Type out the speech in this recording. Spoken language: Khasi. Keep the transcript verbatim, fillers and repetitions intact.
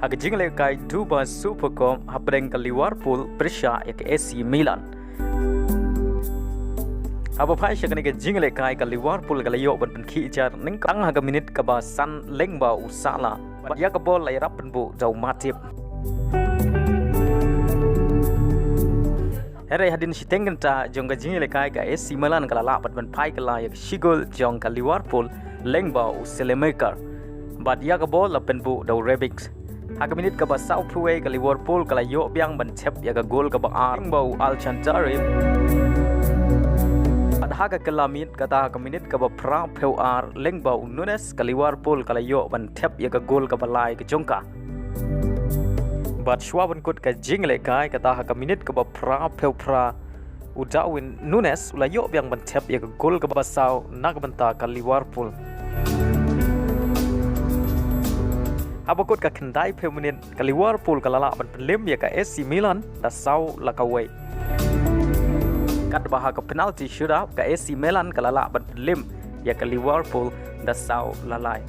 Ha ka jingïalehkai Dubai Super Cup hapdeng ka Liverpool pyrshah ïa ka A C Milan. Haba phai sha kane ka jingïalehkai ka Liverpool ka la ïoh ban pynkhih jar nyngkong ha ka minit kaba san lyngba u Salah. Bad ïa ka bol la ïarap pynbuh da u Matip. Hynrei hadien shiteng kynta jong ka jingïalehkai ka A C Milan ka la lah ban pynphai kylla ïa ka shi gol jong ka Liverpool lyngba u Saelemaekers. Bad ïa ka bol la pynbuh da u Rebic. Ha ka minit kaba sawphew wei ka Liverpool ka la ïoh biang ban thep ïa ka gol kaba ar lyngba u Alcantara. Bad ha ka kylla miet kata ha ka minit kaba phraphew ar lyngba u Nunez ka Liverpool ka la ïoh ban thep ïa ka gol kaba lai ka jong ka. Bad shuwa ban kut ka jingïalehkai kata ha ka minit kaba phraphew phra u Darwin Nunez u la ïoh biang ban thep ïa ka gol kaba saw na ka bynta ka Liverpool. Haba kut ka khyndaiphew minit ka Liverpool ka la lah ban pynlem ïa ka A C Milan da saw la kawei. Katba ha ka penalty shootout ka A C Milan ka la lah ban pynlem ïa ka Liverpool da saw la lai.